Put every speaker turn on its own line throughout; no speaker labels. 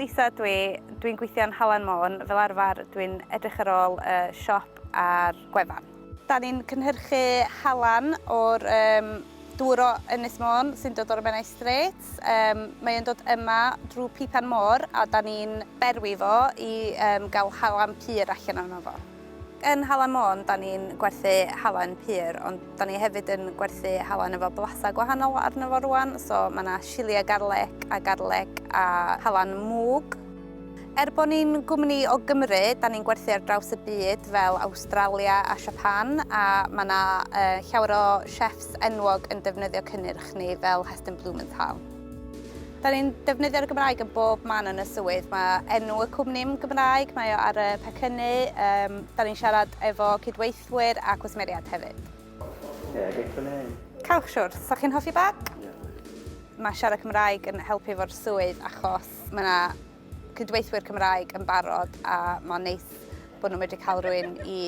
Lisa dwi, dwi'n gweithio yn Halen Môn, fel arfer dwi'n edrych ar ôl y siop a'r gwefan. Da ni'n cynhyrchu halan o'r um, dŵr o Ynys Môn sy'n dod o'r Menai Straits. Um, mae o'n dod yma drwy pipan môr a da ni'n berwi fo i um, gael halan pur allan ohono fo. Yn Halen Môn, da ni'n gwerthu halen pur, ond da ni hefyd yn gwerthu halen efo blasau gwahanol arno fo rwan, so mae yna chili a garlec a garlec a halen mwg. Er bod ni'n gwmni o Gymru, da ni'n gwerthu ar draws y byd fel Awstralia a Japan, a mae yna uh, llawer o chefs enwog yn defnyddio cynnyrch ni fel Heston Blumenthal. Da ni'n defnyddio'r Gymraeg yn bob man yn y swydd. Mae enw y cwmni yn Gymraeg, mae o ar y pecynnu. Um, da ni'n siarad efo cydweithwyr a cwsmeriaid hefyd.
Ie, yeah, geit fan hyn.
Cawch siwr, sa chi'n hoffi bag? Yeah. Mae siarad Cymraeg yn helpu efo'r swydd achos mae yna cydweithwyr Cymraeg yn barod a mae'n neis bod nhw'n medru cael rhywun i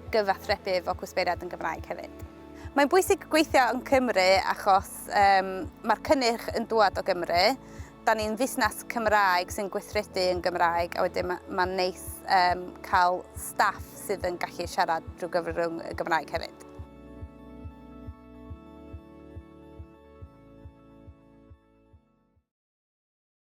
gyfathrebu efo cwsmeriaid yn Gymraeg hefyd. Mae'n bwysig gweithio yn Cymru achos um, mae'r cynnyrch yn dŵad o Gymru. Da ni'n fusnes Cymraeg sy'n gweithredu yn Gymraeg a wedyn mae'n ma neis um, cael staff sydd yn gallu siarad drwy gyfrwng y Gymraeg hefyd.